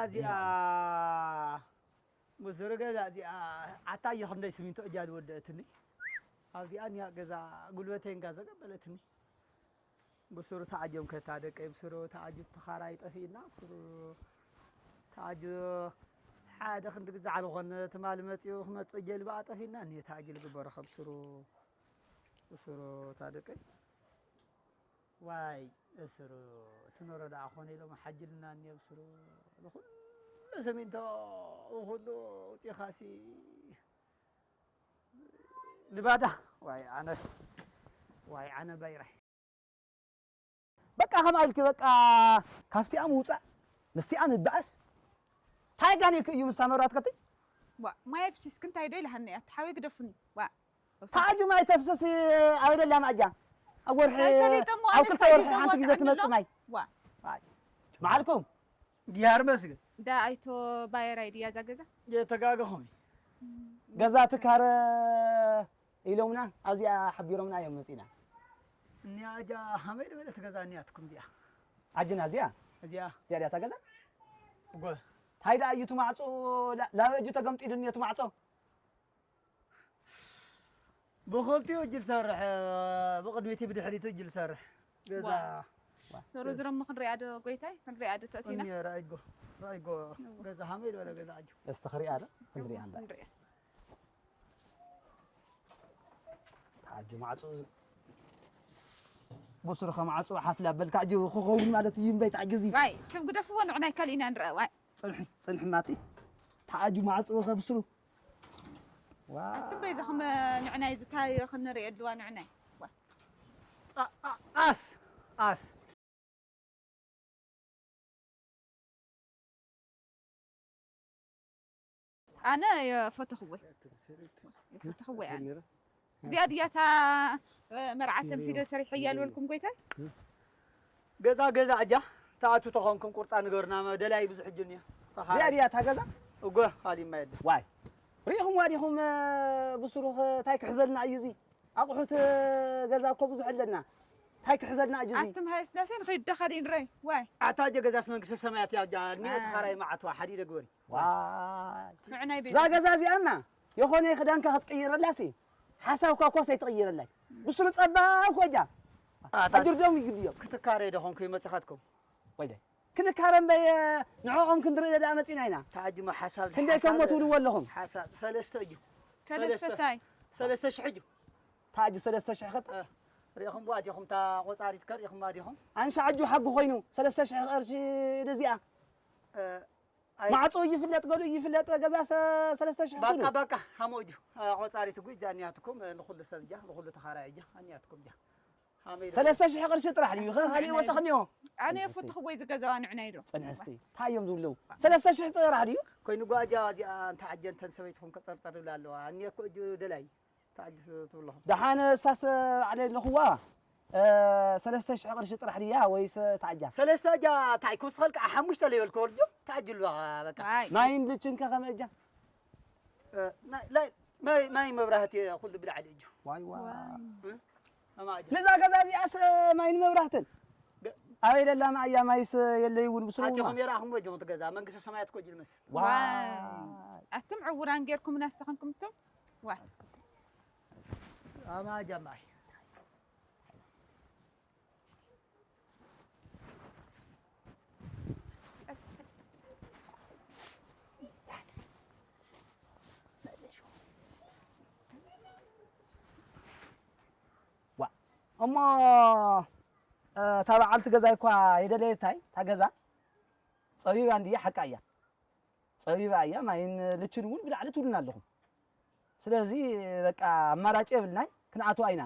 እዚኣ ምስሩ ገዛ እዚኣ ዓታየ ክንደይ ስሚንቶ እጃ ዝወደእትኒ ኣብዚኣ እኒኣ ገዛ ጉልበተይ እንጋ ዘቀበለትኒ። ብስሩ ተዓጆም ከታ ደቀይ ብስሩ ተዓጁ ተኻራይ ጠፊእና ብስሩ ተዓጁ ሓደ ክንዲ ግዛዕ ዝኾነ ትማሊ መፂኡ ክመፅእ ጀልባኣ ጠፊእና እኒ ተዓጅ ልግበሮ ከብስሩ ብስሩ እታ ደቀይ ዋይ እስሩ እቲ ኖሮ ደኣ ኮነ ኢሎም ሓጅልና እኒ ብስሩ ንኹሉ ስሚንቶ ንኹሉ ውፂኻሲ ልባዳ ዋይ ኣነ ዋይ ኣነ ባይራይ በቃ ከምኣ ኢልኪ በቃ ካብቲኣ ምውፃእ ምስቲኣ ምባኣስ ታይ ጋኔልኪ እዩ ምስታ መብራት ከቲ ዋ ማይ ኣብሲስክ እንታይ ዶ ኢልሃኒ እያ ተሓዊ ግደፉኒ ዋ ሰዓጁ ማይ ተፍስስ ኣበይ ደላ ማእጃ ኣብ ወርሒ ኣብ ክልተ ወርሒ ሓንቲ ግዜ ትመፅእ ማይ ዋ መዓልኩም ጊያር መስገን ዳ ኣይቶ ባየራይ ድያ እዛ ገዛ የተጋገኹም ገዛ ትካረ ኢሎምና ኣብዚኣ ሓቢሮምና እዮም መፂና እኒኣ እጃ ሃመይ ዝበለት ገዛ እኒኣትኩም እዚኣ ዓጅና እዚኣ እዚኣ እዚኣ ድያ እታ ገዛ እጎ እንታይ ደኣ እዩ እቲ ማዕፆ ላበ እጁ ተገምጢሉ እኒኦ እቲ ማዕፆ ብኽልቲኡ እጅ ዝሰርሕ ብቕድሚቲ ብድሕሪቱ እጅ ዝሰርሕ ገዛ ዞሮ ዝረሞ ክንሪኣ ዶ ጎይታይ ክንሪኣ ዶ ተእቲና እኒ ራእይጎ ራእይጎ ገዛ ሃመይ ዝበለ ገዛ ኣጆ እስቲ ክሪኣ ዶ ክንሪኣ እምበር ክንሪኣ ተዓጁ ማዕፁ ብስሩ ከማዕፅኡ ሓፍላ በልካ ኣጀው ክኸውን ማለት እዩ እምበይ ተዓጅዚ ዋይ ትም ግደፍዎ ንዕናይ ካልኢና ንረአ ዋይ ፅንሒ ፅንሒ ማጢ ተዓጁ ማዕፅኡ ከብስሩ ኣትም በይዛኹም ንዕናይ ዝታይ ክንርኢ ኣድልዋ ንዕናይ ኣስ ኣስ ኣነ የፈተኽወ የፈተኽወ ኣነ እዚኣ ድያታ መርዓት ተምሲለ ሰሪሐያ ልበልኩም ጎይታይ ገዛ ገዛ ኣጃ ተኣቱ ተኾንኩም ቁርፃ ንገርና ደላይ ብዙሕ እጅ እኒያ እዚኣ ድያታ ገዛ እጎ ካሊማ የለ ዋይ ሪኢኹም ዋዲኹም ብስሩ እንታይ ክሕዘልና እዩ እዚ ኣቑሑት ገዛ እኮ ብዙሕ ኣለና እንታይ ክሕዘልና እዩ እዚ ኣቱም ሃይስላሴ ንኸይዱ ደኻዲ ንረይ ዋይ ኣታ ጀ ገዛስ መንግስተ ሰማያት ያው ጃ ኒዮ ተኻራይ ማዓት ዋ ሓዲ ደግበሪ ዋይ ንዕናይ ቤት እዛ ገዛ እዚኣማ የኾነ ክዳንካ ክትቅይረላሲ ሓሳብካ እኮ ሰይትቕይረላይ ብስሩ ጸባብ ኮጃ ኣታ ኣጅርዶም ይግድዮም ክትካረ ደኾንኩ ይመጽኻትኩም ወይደ ክንካረ እምበይ ንዕኦም ክንድርኢ ደኣ መጺና ኢና ተዓጅማ ሓሳብ ክንደይ ከም ሞት ውልዎ ኣለኹም ሓሳብ ሰለስተ እዩ ሰለስተ ታይ ሰለስተ ሽሕ እዩ ተዓጅ ሰለስተ ሽሕ ከ ሪኢኹም ዋ ዲኹም እታ ቆጻሪት ከ ሪኢኹም ዋ ዲኹም ኣንሻ ዓጁ ሓጉ ኮይኑ ሰለስተ ሽሕ ቅርሺ ደዚኣ ማዕጾ ይፍለጥ ገሉ ይፍለጥ ገዛ ሰለስተ ሽሕ ባቃ ባቃ ሃሞ እዩ ቆጻሪት ጉ እጃ ኣንያትኩም ንኹሉ ሰብ እጃ ንኹሉ ተኻራይ እጃ ኣንያትኩም እጃ ሰለስተ ሽሕ ቅርሺ ጥራሕ ድዩ ኸ ካሊእ ወሰኽ እኒኦ ኣነ የፍትኽ ወይ ዝገዛዋ ንዕና ኢሎ ፅንሕስቲ እንታይ እዮም ዝብለዉ ሰለስተ ሽሕ ጥራሕ ድዩ ኮይኑ ጓጃ እዚኣ እንተ ዓጀንተን ሰበይትኹም ከፀርጠር ይብላ ኣለዋ እኒ እኮ እጁ ደላይ ተዓጅ ትብለኹም ደሓነ እሳስ ዓለ ኣለኹዋ ሰለስተ ሽሕ ቅርሺ ጥራሕ ድያ ወይስ ተዓጃ ሰለስተ እጃ እንታይ ክውስኸልካ ሓሙሽተ ለይበልክ ወርጆ ተዓጅ ኣለዋ በቃ ማይን ልችን ከ ከመ እጃ ማይ መብራህቲ ኩሉ ብላዕሊ እዩ ዋይ ዋይ ነዛ ገዛ እዚኣስ ማይን መብራህትን ኣበይ ደላ ማእያ ማይስ የለይ እውን ብስሩ ኣቲኹም የረኣኹም ወጆም ትገዛ መንግስተ ሰማያት ኮጅ ዝመስል ዋይ ኣቱም ዕውራን ጌርኩምና ዝተኸንኩም እቱም ዋይ ኣማጃ ማይ እሞ እታ በዓልቲ ገዛይ እኳ የደለየታይ እታ ገዛ ፀቢባ እንድያ ሓቃ እያ ፀቢባ እያ ማይን ልችን እውን ብላዕሊ ትብሉና ኣለኹም ስለዚ በቃ ኣማራጭ የብልናይ ክንኣትዋ ኢና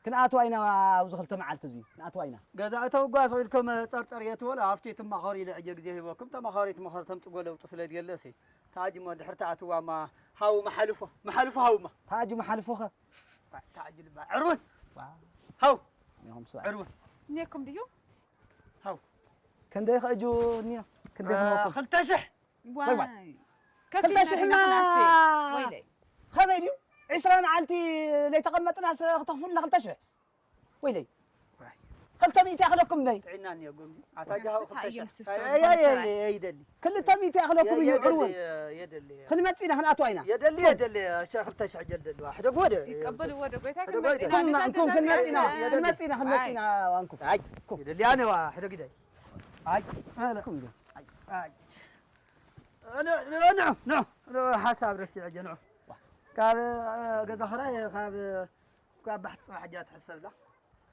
ክንኣትዋ ኢና ኣብዚ ክልተ መዓልቲ እዚ ክንኣትዋ ኢና ገዛ እተው ጓሶ ኢልኩም ፀርፀር የትበሉ ኣብቲ ትማኸሩ ኢለ ዕጀ ግዜ ሂበኩም ተማኸሩ ይትማኸሩ ተምፅጎ ለውጢ ስለ ድየለሲ ታጅሞ ድሕር ተኣትዋማ ሃው መሓልፎ መሓልፎ ሃውማ ታጅ መሓልፎኸ ታጅ ልባ ዕርቡን ሃው ዕርቡን እኔኩም ድዩ ሃው ክንደይ ኸእጁ እኒዮ ክንደይ ክልተ ሽሕ ዋይ ክልተ ሽሕና ከመይ ድዩ ዕስራ መዓልቲ ለይተቐመጥናስ ክተኽፉልና ክልተ ሽሕ ወይለይ ክልተ ሚእቲ ይኣኽለኩም እምበይ? ጥዕና እኒኦ ጎምዚ። ኣታ ጃሃው ክልተ ሽሕ። ኣይ፣ ኣይ፣ ኣይ፣ ኣይ፣ ኣይደሊ። ክልተ ሚእቲ ይኣኽለኩም እዩ የደሊ፣ ዕርውን። የደሊ። ክንመጽእ ኢና፣ ክንኣትዋ ኢና። የደሊ፣ የደሊ። ሸ-፣ ክልተ ሽሕ ጀል ደልዋ። ሕደግ ወደ። ይቀበል ወደ ጎይታ ሕደግ ወደ። ክንመጽእ ኢና፣ እንኩም፣ ነዛ እንኩም፣ ገዛ ክንመጽእ ኢና። እዚኣ ክንመጽእ ኢና፣ ክንመጽእ ኢና፣ ኣንኩም። ኣይ፣ የደሊ፣ ኣነ ዋ፣ ሕደግ ይዳይ። ኣይ፣ ኣይ፣ ኣይ። ን-፣ ን-፣ ን-፣ ን-፣ ሓሳብ ረሲዐ እየ፣ ንዑ። ካብ፣ እ፣ ገዛ ኽራይ፣ ካብ፣ ካብ ባሕቲ ጽባሕ እያ ትሕሰብላ።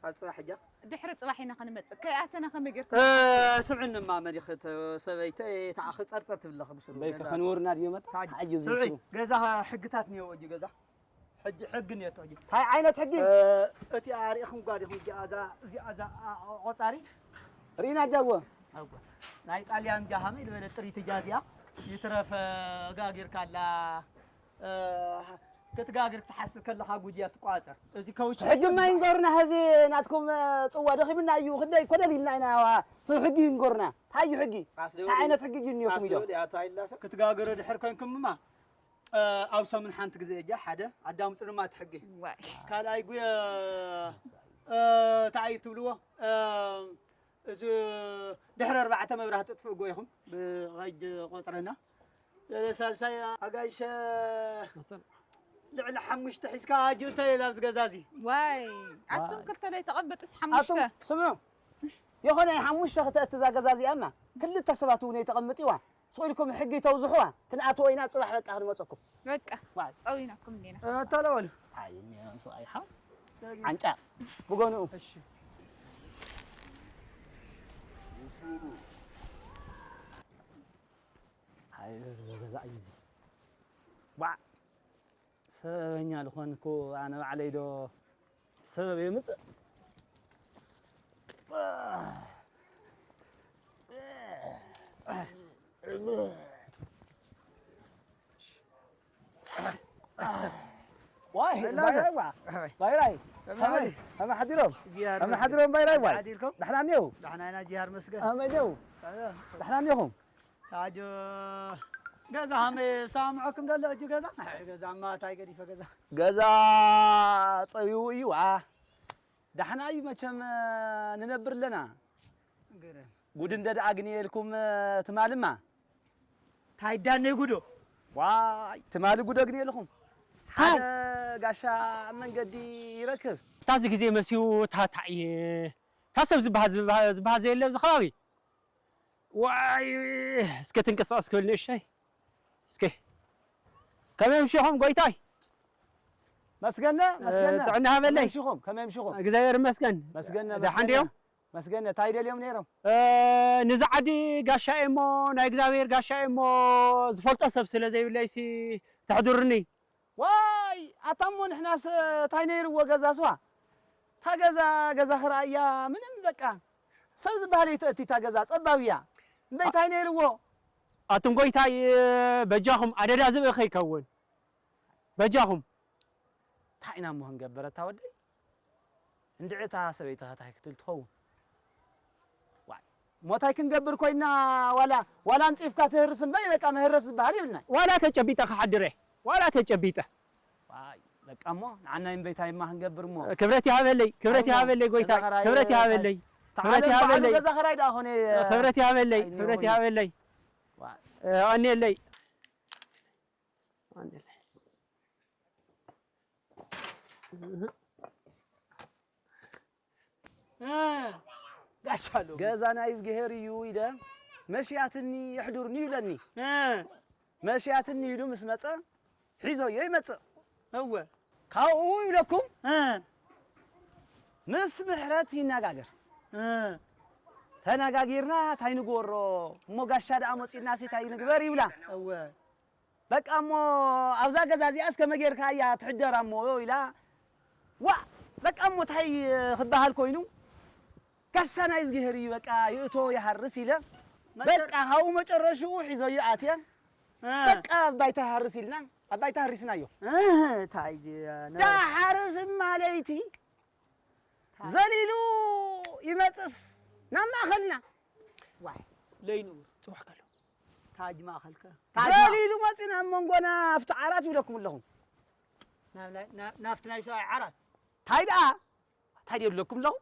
ካብ ጽባሕ እያ። ድሕሪ ጽባሕ ኢና ክንመጽእ። ከይኣተና ከመይ ጌርኩም? እ፣ ስምዕንማ መሪኽት ሰበይተይ፣ ተኣ ክጸርጸር ትብለኺ ብስሩ በይ ገዛ። ከንወርና ድዮ መጣ? ታጅ-፣ ሓጂ ስምዒ፣ ዝምስሉ። ገዛ ሕግታት እኒኦ እዩ ገዛ። ሕጂ ሕጊ እኒኦቶ ሕጂ። እንታይ ዓይነት ሕጊ? እ፣ እቲ ኣርኢኹም ጓዲኹም እዚኣ እዛ፣ እዚኣ እዛ፣ ኣ፣ ኣ፣ ቆጻሪ? ርኢና ጃጎ። ኣጓ። ናይ ጣልያን ጃሃመ ዝበለ ጥሪት እጃ እዚኣ። ይትረፈ ጋጊርካላ፣ እ፣ ክትጋግር ክትሓስብ ከለኻ ጉጅያ ትቋጸር። እዚ ከውሽ ሕጊ ማይ እንጎርና፣ ሕዚ ናትኩም፣ እ፣ ጽዋ ደኺብና እዩ። ክንደይ ኮደል ኢልና ኢና፣ ዋ፣ እቲ ሕጊ እንጎርና። እንታይ እዩ ሕጊ? ቃስ እንታይ ዓይነት ሕጊ እዩ እኒኦኩም ኢዶ? ክትጋገሩ ድሕር ኮንኩምማ፣ እ፣ ኣብ ሰሙን ሓንቲ ግዜ እጃ ሓደ ኣዳምፁ ድማ እቲ ሕጊ። ዋይ። ካልኣይ ጉ-፣ እ፣ እንታይ እዩ ትብልዎ? እ፣ እዚ ድሕሪ ኣርባዕተ መብራህቲ ጥፍእ ጎይኹም ብቐይድ ቆፅረና። ሳልሳይ ኣጋይሸ ልዕሊ ሓሙሽተ ሒዝካ ኣጅእተ ኢላ ኣብዚ ገዛ እዚ። ዋይ፣ ኣቱም ክልተ ለይተቐበጥስ ሓሙሽተ። ኣቱም ስምዑ፣ የኾነ ሓሙሽተ ክተእቲ እዛ ገዛ እዚኣማ ክልተ ሰባት እውን ኣይተቐምጥዋ። ስቕ ኢልኩም ሕጊ ተውዝሕዋ፣ ክንኣትዎ ኢና፣ ጽባሕ በቃ ክንመጸኩም። በቃ፣ ዋይ። ጸዊናኩም እንዲና። እ፣ ተለወሉ። ኣይ፣ እኒኦ ሰብኣይ ሓው። ደጊ። ዓንጫ፣ ብጎንኡ። እሺ። ኣይ፣ ገዛ እዩ እዚ። ዋዕ። ሰበበኛ ልኾንኩ ኣነ ባዕለይ ዶ ሰበብ የምጽእ? ዋይ፣ ሄሎ፣ ባይራይ፣ ዋ። ኣበይ? ባይራይ። ከመይ? ከመይ ሓዲሮም? ዚያር ከመይ መስገን። ሓዲሮም ባይራይ፣ ዋይ? ሓዲርኩም? ደሕና እኒው? ደሕና ኢና፣ ዚያር መስገን። ከመይ እኒው? ኣዮ። ደሕና እኒኹም? ታጆ፣ ገዛ ሃመ ሳምዐኩም ደሎ እጁ ገዛ? ናይ ገዛ እማ ታይ ገዲፈ ገዛ? ገዛ ጸቢቡ እዩ፣ ዋ። ዳሕና እዩ መቸም፣ ንነብር ኣለና። ግርም። ጉድ እንደ ደኣ ግን የልኩም፣ ትማልማ። ታይ ዳነ ጉዶ? ዋይ፣ ትማሊ ጉዶ ግን የልኩም። ታይ? ሓደ ጋሻ ኣብ መንገዲ ይረክብ። ታዚ ግዜ መሲዩ ታታይ። ታሰብ ዝበሃል፣ ዝበሃል፣ ዝበሃል ዘየለ ኣብዚ ከባቢ። ዋይ፣ እስከ ትንቀሳቐስ ክብል ንእሽተይ። እስከ። ከመይ ምሽኹም ጎይታይ? መስገነ፣ እ፣ መስገነ። ጥዕና ሃበለይ። ከመይ ምሽኹም? ከመይ ምሽኹም? እግዚኣብሔር ይመስገን። መስገነ፣ ደሓን መስገነ። ድዮም? መስገነ፣ ታይ ደልዮም ነይሮም? እ፣ ንዛ ዓዲ ጋሻ እየ እሞ፣ ናይ እግዚኣብሔር ጋሻ እየ እሞ፣ ዝፈልጦ ሰብ ስለ ዘይብለይሲ ተሕድሩኒ። ዋይ፣ ኣታ እሞ ንሕናስ ታይ ነይርዎ ገዛ ስዋ? እታ ገዛ፣ ገዛ ኽርኣያ ምንም በቃ ሰብ ዝበሃል ኣይተእቲ እታ ገዛ ጸባብ እያ። እምበይ ታይ ነይርዎ? ኣቱም ጎይታይ በጃኹም ኣደዳ ዝብኢ ከይከውን በጃኹም። እንታይ ኢና እሞ ክንገብር ኣታ ወደይ? እንድዒ እታ ሰበይትኻ ታይ ክትብል ትኸውን? ዋይ፣ ሞታይ ክንገብር ኮይና ዋላ፣ ዋላ ኣንጺፍካ ትህርስ እምበይ በቃ መህረስ ዝበሃል ይብልና። ዋላ ተጨቢጠ ክሓድር እየ። ዋላ ተጨቢጠ። ዋይ፣ በቃ እሞ ንዓና እምበይ ታይ እማ ክንገብር እሞ። ክብረት ይሃበለይ፣ ክብረት ኣይሞ፣ ይሃበለይ ጎይታይ፣ ገዛ ኸራይ ክብረት ይሃበለይ፣ ታይ? ክብረት ተዓለም በዓሉ ይሃበለይ። ገዛ ኸራይ ደኣ ኾነ፣ ክብረት ይሃበለይ፣ ኣይሞ ክብረት ኾነ። ይሃበለይ። ዋይ። እ፣ ኣኔለይ። ኣኔለይ። እ፣ ጋሽ ኣሎ። ገዛ ናይ እዝግሄር እዩ ኢለ፣ መሽያትኒ የሕዱርኒ ይብለኒ። እ። መሽያትኒ ኢሉ ምስ መጸ፣ ሒዞዮ ይመጽእ። እወ። ካብኡ ይብለኩም፣ እ። ምስ ምሕረት ይነጋገር። እ። ተነጋጊርና ታይ ንግበሮ፣ እሞ ጋሻ ደኣ መጺእና ሲ ታይ ንግበር ይብላ። እወ። በቃ እሞ ኣብዛ ገዛ እዚኣ እስከ መጌርካ እያ ትሕደር እሞ ኢላ። ዋ፣ በቃ እሞ ታይ ክበሃል ኮይኑ? ጋሻ ናይ እዝግሄር እዩ፣ በቃ ይእቶ ይሃርስ ኢለ። መጨረ- በቃ ካብኡ መጨረሽኡ ሒዞዮ ኣትየ። እ። በቃ ኣብ ባይታ ይሃርስ ኢልና፣ ኣብ ባይታ ሃሪስናዮ። እ፣ ታይ ዚ፣ ነ- ዳሓርስ እማ ለይቲ ታይ? ዘሊሉ ይመጽእስ ናብ ማእኸልና። ዋይ፣ ለይኑ ጽባሕ ከሎ። ታጅ ማእኸልከ? ታጅ ማእኸል። ዘሊሉ መጺኡ ናብ መንጎና ኣብቲ ዓራት ይብለኩም ኣለኹ። ናብ ናይ፣ ናብ፣ ናብቲ ናይ ሰብኣይ ዓራት? ታይ ደኣ? ታይ ድብለኩም ኣለኹ?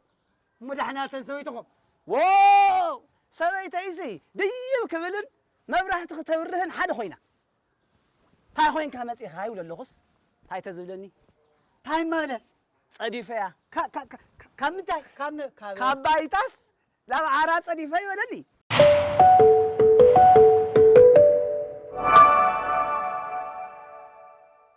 እሞ ዳሕና እተን ሰበይትኹም? ዎ! ሰበይተይሲ ድይብ ክብልን መብራህቲ ክተብርህን ሓደ ኮይና። እንታይ ኮይንካ መጺኻ ይብሎ ኣለኹስ? እንታይ ተዝብለኒ? እንታይ ማለ? ጸዲፈያ። ካብ ምንታይ? ካብ ባይታስ ናብ ዓራ ጸዲፈ ይበለኒ።